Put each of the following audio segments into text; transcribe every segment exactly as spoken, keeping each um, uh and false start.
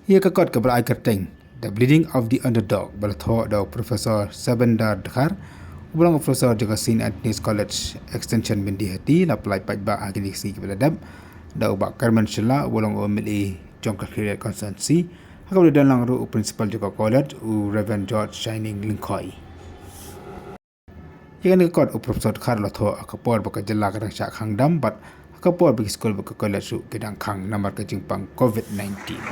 Ïa ka kot kaba la ai kyrteng The Bleeding of the Underdog ba la thoh da u Professor Sabendar Dkhar, uba long u Professor jong ka Saint Anthony's College Extension Byndihati, la pynlait paidbah ha kine ki sngi kiba la dep da u Bah Kyrmen Shylla, uba long u M L A jong ka Khliehriat Constituency, ha kaba la don lang ruh u Principal jong ka college, u Reverend George Shining Lyngkhoi. Ïa kane ka kot u Professor Dkhar la thoh ha ka por ba ka jylla ka dang shah khang dam bad ha ka por ba ki skul bad ka college ruh ki dang khang namar ka jingpang COVID nineteen.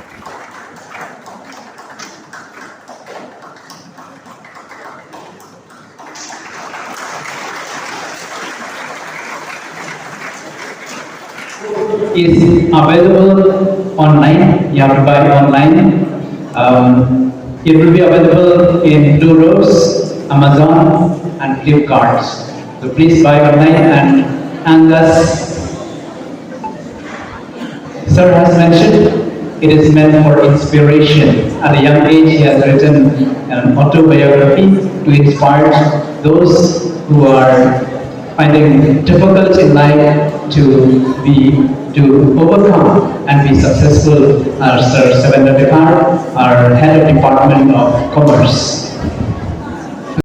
Is available online. You have to buy online. Um, it will be available in Dooros, Amazon, and Flipkart. So please buy online. And Angus, sir has mentioned, it is meant for inspiration. At a young age, he has written an autobiography to inspire those who are finding difficult in life to be, to overcome and be successful. Our Sir Sabendar Dkhar, our head of Department of Commerce.